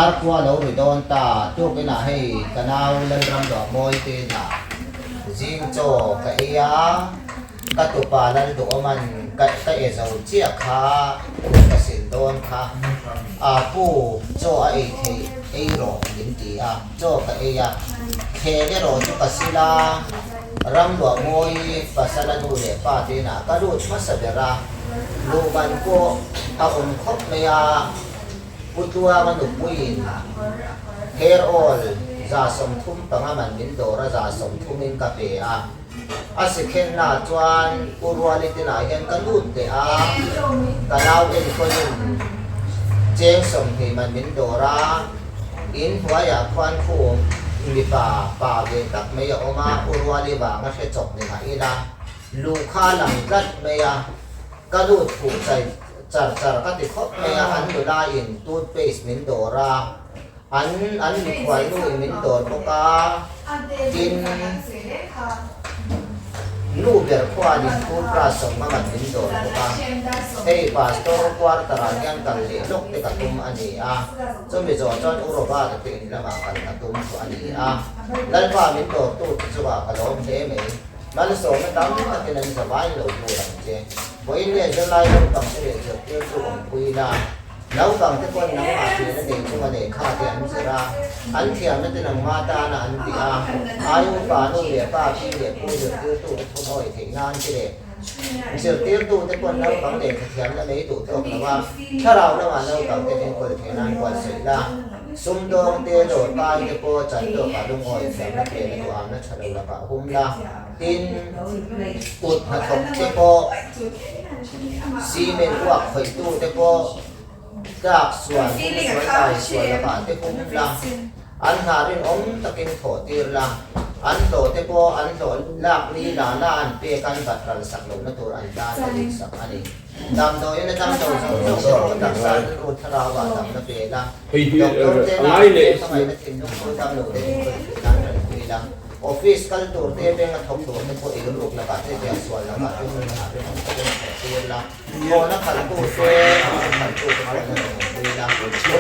Darkhua lo ri dawn ta, tukinah hei ka nau Lalramluahmawi te inah zing chaw ka ei a, ka tupa Lalduhawman ka ka e zo chiah kha kut ka sil dawn kha, a pu chaw a ei theih ei rawh min ti a, chaw ka ei a, thleng erawh chu ka sil a, Ramluahmawi pasala nu leh pa te inah ka lut hmasa ber a, luhman pawh a awm khawp mai a. Pu Tluanga nupuiin hair oil 35 man min dawr a 30 in ka pe a, a sikhenna chuan Pu Ruali tinah hian ka lut leh a, ka nau enkawlin cheng 20 man min dawr a, in hnuaiah khuan khu mipa pa ve tak mai a awm a, U Ruali vanga hre chawp ni mah ila luhkha lang tlat mai a, ka lut fuh chai. Char char ka ti khawp mai a, an nula in toothpaste min dawr a, an an mikhual nu in min dawr bawk a, tin nu ber khuan in toothbrush sawmngamat min dawr bawk a, hei pastor quarter ah hian kal leh lawk te ka tum a ni a, chumi zawh chuan U Robert-a te in lamah kal ka tum chu a ni a, Lalpa min dawr tu te chungah ka lawm hle mai. Malsawmna tam takin an zavai lo tur ang che. Vawiin leh zirlai naupangte leh zirtir chu awmpui la. Naupangte pawn nangmah thianna nei chunga lehkha te an zir a, an thiamna te nangmah tana an ti a, ai upa nu leh pa, pi leh pu zirtirtute thunawi theih nan te leh zirtirtute pawn naupang lehkha thiamna mai duh tawk lo a, thlarau lamah naupangte enkawl theih nan buatsaih la. Sumdawng te, dawrkai te pawh chan tawkah lungawi thiamna pena duhamna tha lo lakah hum la. Tin, kut hnathawk te pawh, cement uak khawihtu te pawh, tlak sual, hum sual, kai sual lakah te hum la. An hna rinawm takin thawh tir la. An hlawh te pawh an hlawh lak ni la la an pek an bat ral sak lohna tur an tan a dik sak a ni. Damdawiin a damlo zawng zawng te pawh taksa rilru thlarau ah damna pe la. Doctor te nau te hmangaihna thinlung chu damlo te inkhawih theih nan tanpui la. Office kal tur te bank a thawk tur te pawh i rilruk lakah te ziah sual lakah te hmun ah rinawm takin thawh tir la. Thawhna khalhtu te motor khalhtu te pawh na rinawm pui la.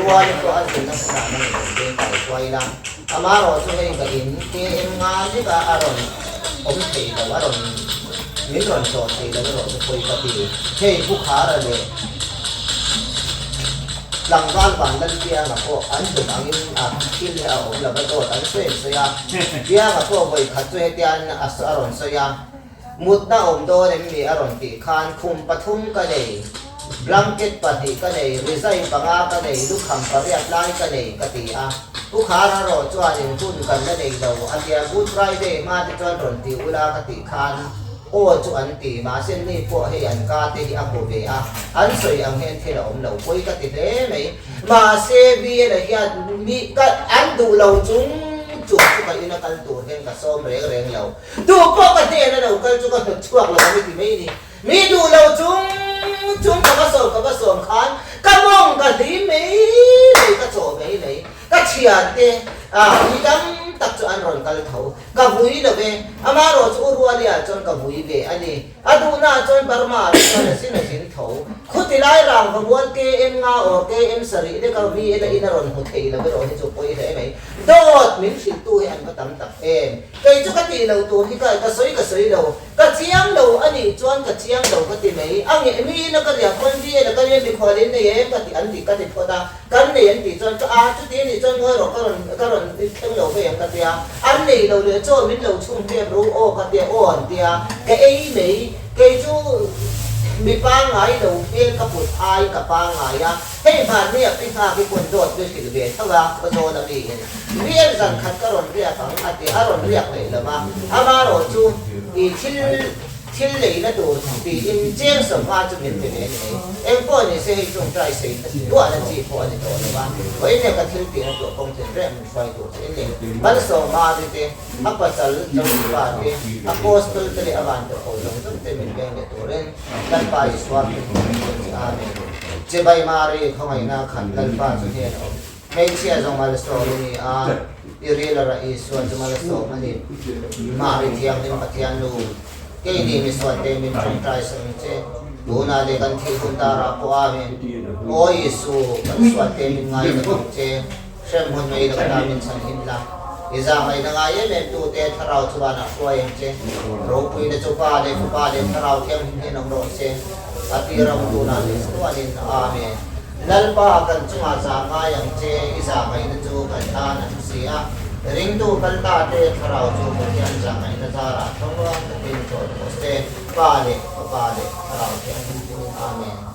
Ruali pawh a zirna hmunah na rinawm te kai huai la. Amaherawhchu hei ka in KM nga lek a a rawn awm thei lo a rawn min rawn tlawh thei lo erawh chu pawi ka ti. Hei Pu Khara leh Tlangval Vanlalpianga pawh an tum angin a thil hi a awm lo va dawt an sawi an sawi a, Pianga pawh vawi khat chu hetian a rawn sawi a, Mutna awm dawn em ni a rawn tih khan khum pathum ka nei, blanket pahnih ka nei, rizai panga ka nei, lukham pariat lai ka nei ka ti a. Pu Khara rawh chuanin hun kan la nei lo a tia Good Friday hma te chuan rawn ti ula ka tih khan aw chu an ti, mahse ni pawh hei an ka te hi a kaw ve a, an sawi ang hian thil a awm lo pawi ka ti hle mai. Mahse VL-a hian mi ka an duh lo chung chung chu ka ina kal tur hian ka sawm reng reng lo. Duh pawh ka hnen a lo kal chu ka hnawt chhuak lo ang i ti mai ni. Mi duh lo chung chung ka va sawm ka va sawm khan ka mawng ka hlim mai mai ka chawh mai mai. Ka thiante ah mi tam tak chu an rawn kal tho. Ka vui lo ve. Amaherawh chu U Rualia chuan ka vui ve a ni. A duhnaah chuan Burma ah te chuan a zin a zin tho. Khuti lai rang va mual KM nga or KM sarih leka VL a in a rawn hmu thei lo erawh hi chu pawi hle mai. Dawt min hrilhtu hi an va tam tak em. Kei chu ka tih lo tur hi ka ka sawi ka sawi lo. Ka chiang lo a nih chuan ka chiang lo ka ti mai. A ngeh miin a ka riah khawn VL a ka riah mikhual in nei em ka ti an tih ka ti phawt a. Kan nei an tih chuan ka a chuti a nih chuan ngawi rawh ka rawn ka rawn thleng lo vei ang ka tia. An nei lo leh chaw min lo chhung hlep ru aw ka tia aw an tia. Ka ei mai kei chu mi pangngai lo hmel ka put ai ka pangngai a. Hei hmanni a pi nghak i pawn dawt mi hrilh ve tho a khaw zawn a mi in rial zan khat ka rawn riak ang a ti a rawn riak leh lo va amaherawh chu i thil thil leina tur tiin cheng sawmnga chu min pe ve a ni mai engpawh ni se hei chung try sei duah na chi pawh a ni tawh lo va vawiin leh ka thil tihna tur kawng tin reng min hruai tur che in leh malsawma te te a pasal Josefa te apostle te leh a vantirhkoh zawng zawng te min veng leh turin Lalpa Isua hming in kan hrilh che Amen. Chibai Mari khawngaihna khat Lalpa chu hnen a awm. Hmeichhia zawng malsawm i ni a, i ril a rah Isua chu malsawm a ni. Mari Thianghlim Pathian Nu, keini misualte min tawngtai sak ang che. Tunah leh kan thih hun darah pawh Amen. Aw Isu, kan sualte min ngaidam ang che. Hremhmun mai lo ta min chhanhim la. I zahngaihna ngai em em tute Thlarau chuan a hruai ang che. Ropuina chu Pa leh Fapa leh Thlarau Thianghlim hian awm rawh se. A ti ram tunah leh chhuanin. Amen. Lalpa kan chungah zah ngai ang che, i zahngaihna chu kan tan a hlu si a. Ringtu kal ta te Thlarau chu Pathian zahngaihna zarah thlawmruang takin chawl rawh se. Pa leh Fapa leh Thlarau Thianghlim hmingin. Amen.